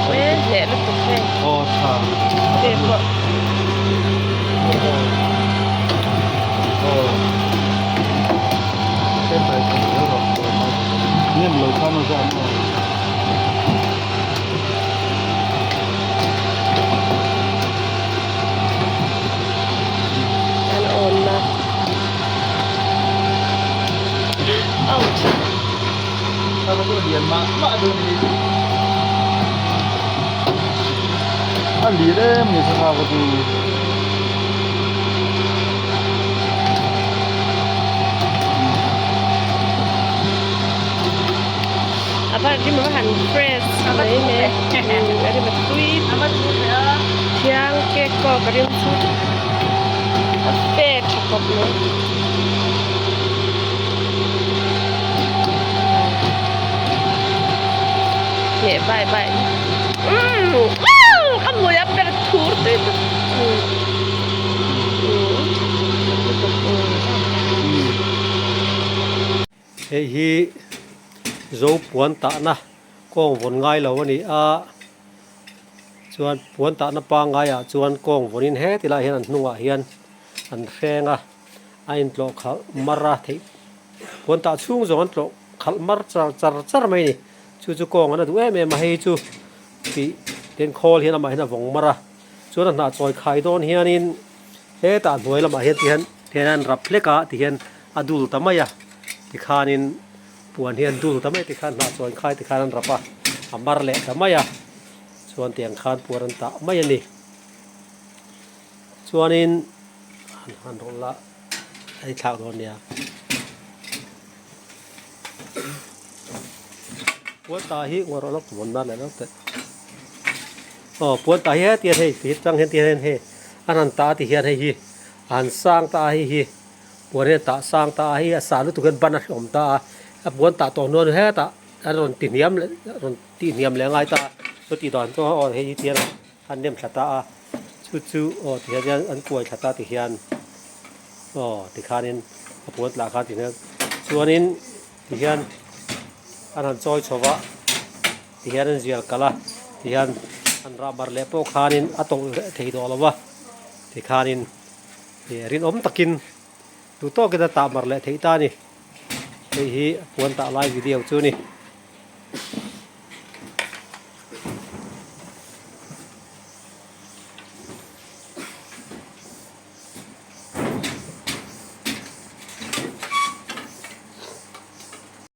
Hneh lutuk hei. Hei pawh. An awnna. Ouch. A va rim a va han fresh mai mai a rim a tui thiang cake pawh ka ring chu a fe tha khawp mai. Hneh bai bai umm ka hmui a per thur tui tawp Hei hi zo puan tahna kawng vawn ngai lo a ni a chuan puan tahna pangaiah chuan kawng vawnin heti lai hian an hnungah hian an hreng a a intlawh khalh mar a theih puan tah chhung zawng an tlawh khalh mar char char char mai a ni chu chu kawng an a duh em em a hei chu tih ten khawl hian amah hian a vawng mar a chuan a hnah chawi khai dawn hianin hetah hnuai lamah hian ti hian hian an rap hlek a ti hian a dul ta mai a tikhanin puan hi an dul ta mai a tikhan hnah chawi khai tikhan an rap a a mar leh ta mai a chuan tiang khan puan an tah mai a ni chuanin han han rawlh la a ni thlak dawn nia puan tah hi ngaw rawh lawk vawn nan leh lawk teh aw puan tah hi heti hian hei ti chang hian ti hian hei an han tah a ti hian hei hi a han sang ta a hei hi puan hi a tah sang ta a hei a sah lutuk hian ban a hrehawm ta a a puan tah tawh hnuan hetah a rawn ti hniam leh rawn tih hniam leh a ngai ta a chuti dan chu aw hei hi ti hian an nem thla ta a chu chu aw ti hian an kuai thla ta ti hian aw ti khanin a puan tlah khan ti hian chuanin ti hian an han chawi chho va ti hian an zial kalh a ti hian an rah bar leh pawh khanin a tawlh leh thei dawh lo va ti khanin ih rinawm takin duh tawkin a tah mar leh theih ta a ni hei hi puan tah lai video chu a ni.